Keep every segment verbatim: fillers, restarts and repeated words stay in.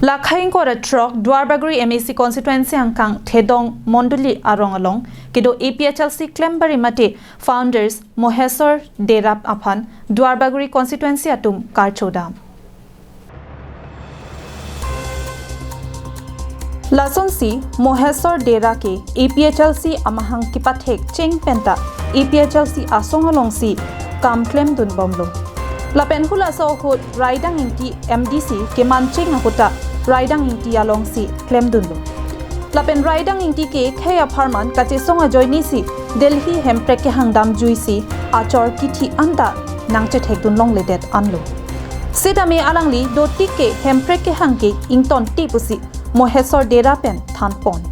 Lakhai ingkoi ra throk Duarbagori M A C constituency angkang Thedong Mondoli arong along kedo A P H L C klembari mate founders Mohesor Dera aphan Duarbagori constituency atum karcho dam. Lasonsi Mohesor Dera ke A P H L C amahang kepathek cheng penta A P H L C asong alongsi kam klemdun bomlo. Lapen hulaso ahut Raidang Ingti M D C keman cheng ahut ta Raidang Ingti alongsi klemdunlo. Lapen Raidang Ingti ke khei apharman kachesong ajoinesi Delhi hemprek kehang damjuisi achor kithi anta nangchethekdun longledet anlo. Sitame alangli dotik ke hemprek kehang ke ingtonte pusi Mohesor Dera pen thanpon.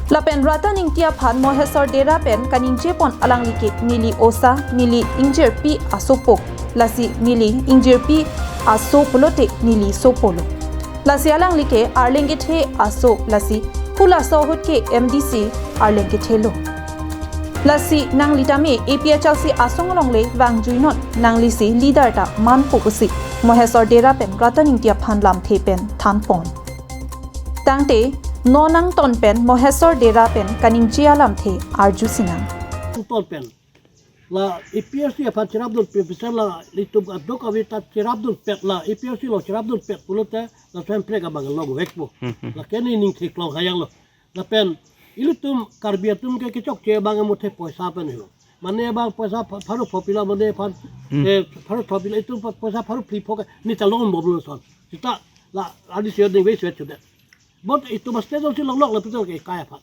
Lapen Ratan Ingti aphan Mohesor Dera pen kaningjepon alangli ke neli osa, neli ingjirpi asopo, lasi neli ingjirpi aso pulote neli sopolo. Lasi alangli ke arleng kethe aso, lasi hulaso ahut ke M D C arleng kethelo. Lasi nangli tame A P H L C asong alongle vangjuinon, nanglisi leader ta manpo pusi Mohesor Dera pen Ratan Ingti aphan lamthe pen thanpon. Tangte non nangton pen Mohesor Dera pen kaningje alamthe arjusinang. Ton pen la A P H L C aphan cherapdun pen, pisa la ilitum adok avi ta cherapdunpet, la A P H L C along cherapdunpet pulote laso hemprek abang longvekpo. Hmm, hmm. Lake ne ning theklong hayang lo. Lapen ilitum Karbi atum ke kechokche abang amuthe poisa pen helo. Mane abang poisa pha-, pharo pho pila mane aphan, Hmm. eh, pharo pho pila itum pa-, poisa pharo phli pho ke ne chalon bomlo son. Sita la adi sio ding ve sio chudet. But itum a state si longlok lapuson ke kai aphan.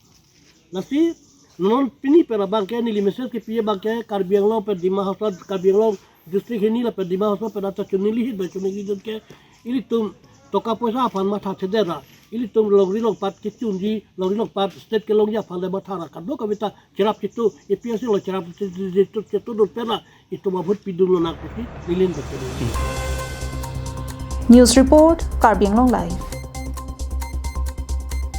Lasi non pini pen abang ke neli message kepi abang ke Karbi Anglong pen Dima Hasao, Karbi Anglong district hini lapen Dima Hasao pen ata chunili hit bai chunili dun ke ilitum toka poisa aphan matha thedera, ilitum longri longpat kechunji, longri longpat state kelongji aphan le matha ra kadokave ta cherap chitu, A P H L C along cherap chitu, chitu, chitu dun pen la itum a vote pidun lonang pusi neli ning betul. News report, Karbi Anglong Live.